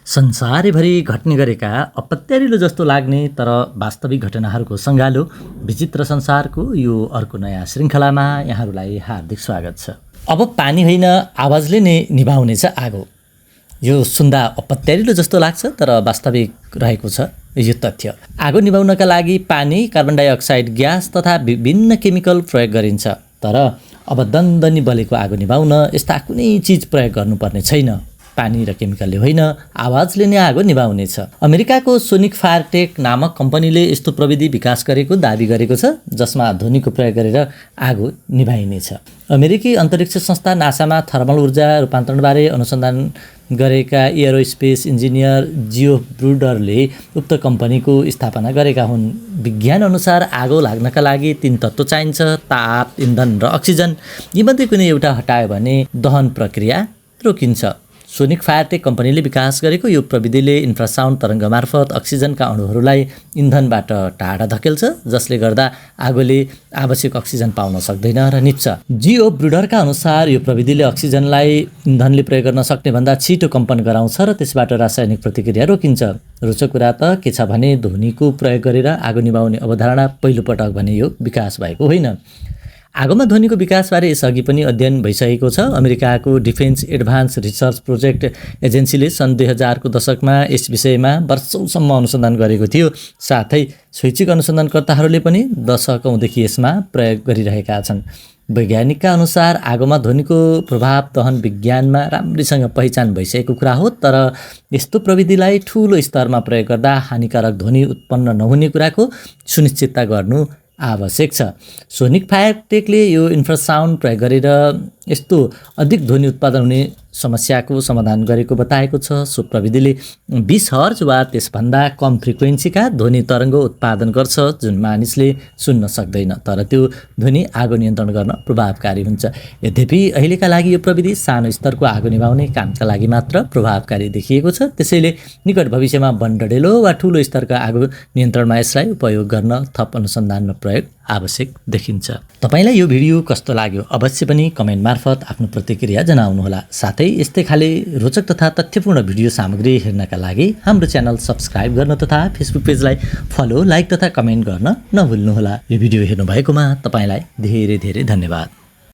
संसारैभरि घट्ने गरेका अपत्यारिलो जस्तो लाग्ने तर वास्तविक घटनाहरूको सँगालो विचित्र संसारको यो अर्को नयाँ श्रृङ्खलामा यहाँहरूलाई हार्दिक स्वागत छ। अब पानी होइन, आवाजले नै निभाउनेछ आगो। यो सुन्दा अपत्यारिलो जस्तो लाग्छ तर वास्तविक रहेको छ यो तथ्य। आगो निभाउनका लागि पानी, कार्बन डाइअक्साइड ग्यास तथा विभिन्न केमिकल प्रयोग गरिन्छ। तर अब दन्दनी बलेको आगो निभाउन यस्ता कुनै चिज प्रयोग गर्नुपर्ने छैन। पानी र केमिकलले होइन, आवाजले नै आगो निभाउनेछ। अमेरिकाको सोनिक फायरटेक नामक कम्पनीले यस्तो प्रविधि विकास गरेको दाबी गरेको छ जसमा ध्वनिको प्रयोग गरेर आगो निभाइनेछ। अमेरिकी अन्तरिक्ष संस्था नासामा थर्मल ऊर्जा रूपान्तरणबारे अनुसन्धान गरेका एरोस्पेस इन्जिनियर जियो ब्रुडरले उक्त कम्पनीको स्थापना गरेका हुन्। विज्ञान अनुसार आगो लाग्नका लागि 3 तत्त्व चाहिन्छ: ताप, इन्धन र अक्सिजन। यीमध्ये कुनै एउटा हटायो भने दहन प्रक्रिया रोकिन्छ। सोनिक फायरटेक कम्पनीले विकास गरेको यो प्रविधिले इन्फ्रासाउन्ड तरङ्ग मार्फत अक्सिजनका अणुहरूलाई इन्धनबाट टाढा धकेल्छ, जसले गर्दा आगोले आवश्यक अक्सिजन पाउन सक्दैन र निप्छ। जियो ब्रुडरका अनुसार यो प्रविधिले अक्सिजनलाई इन्धनले प्रयोग गर्न सक्ने भन्दा छिटो कम्पन गराउँछ र त्यसबाट रासायनिक प्रतिक्रिया रोकिन्छ। रोचक कुरा त के छ भने ध्वनिको प्रयोग गरेर आगो निभाउने अवधारणा पहिलोपटक भने यो विकास भएको होइन। आगोमा ध्वनिको विकासबारे यसअघि पनि अध्ययन भइसकेको छ। अमेरिकाको डिफेन्स एडभान्स रिसर्च प्रोजेक्ट एजेन्सीले सन् 2000 को दशकमा यस विषयमा वर्षौंसम्म अनुसन्धान गरेको थियो। साथै शैक्षिक अनुसन्धानकर्ताहरूले पनि दशकौँदेखि यसमा प्रयोग गरिरहेका छन्। वैज्ञानिकका अनुसार आगोमा ध्वनिको प्रभाव दहन विज्ञानमा राम्रैसँग पहिचान भइसकेको कुरा हो, तर यस्तो प्रविधिलाई ठूलो स्तरमा प्रयोग गर्दा हानिकारक ध्वनि उत्पन्न नहुने कुराको सुनिश्चितता गर्नु आवश्यक छ। सोनिक फायरटेकले यो इन्फ्रासाउन्ड प्रयोग गरेर यस्तो अधिक ध्वनि उत्पादन हुने समस्याको समाधान गरेको बताएको छ। सो प्रविधिले 20 हर्ज वा त्यसभन्दा कम फ्रिक्वेन्सीका ध्वनि तरङ्ग उत्पादन गर्छ जुन मानिसले सुन्न सक्दैन, तर त्यो ध्वनि आगो नियन्त्रण गर्न प्रभावकारी हुन्छ। यद्यपि अहिलेका लागि यो प्रविधि सानो स्तरको आगो निभाउने कामका लागि मात्र प्रभावकारी देखिएको छ। त्यसैले निकट भविष्यमा बन्डडेलो वा ठूलो स्तरका आगो नियन्त्रणमा यसलाई उपयोग गर्न थप अनुसन्धान र प्रयोग आवश्यक देखिन्छ। तपाईलाई यो भिडियो कस्तो लाग्यो अवश्य पनि कमेन्ट मार्फत आफ्नो प्रतिक्रिया जनाउनुहोला। साथै यस्तै खाले रोचक तथा तथ्यपूर्ण भिडियो सामग्री हेर्नका लागि हाम्रो च्यानल सब्स्क्राइब गर्न तथा फेसबुक पेजलाई फलो, लाइक तथा कमेन्ट गर्न नभुल्नुहोला। यो भिडियो हेर्नु भएकोमा तपाईलाई धेरै धेरै धन्यवाद।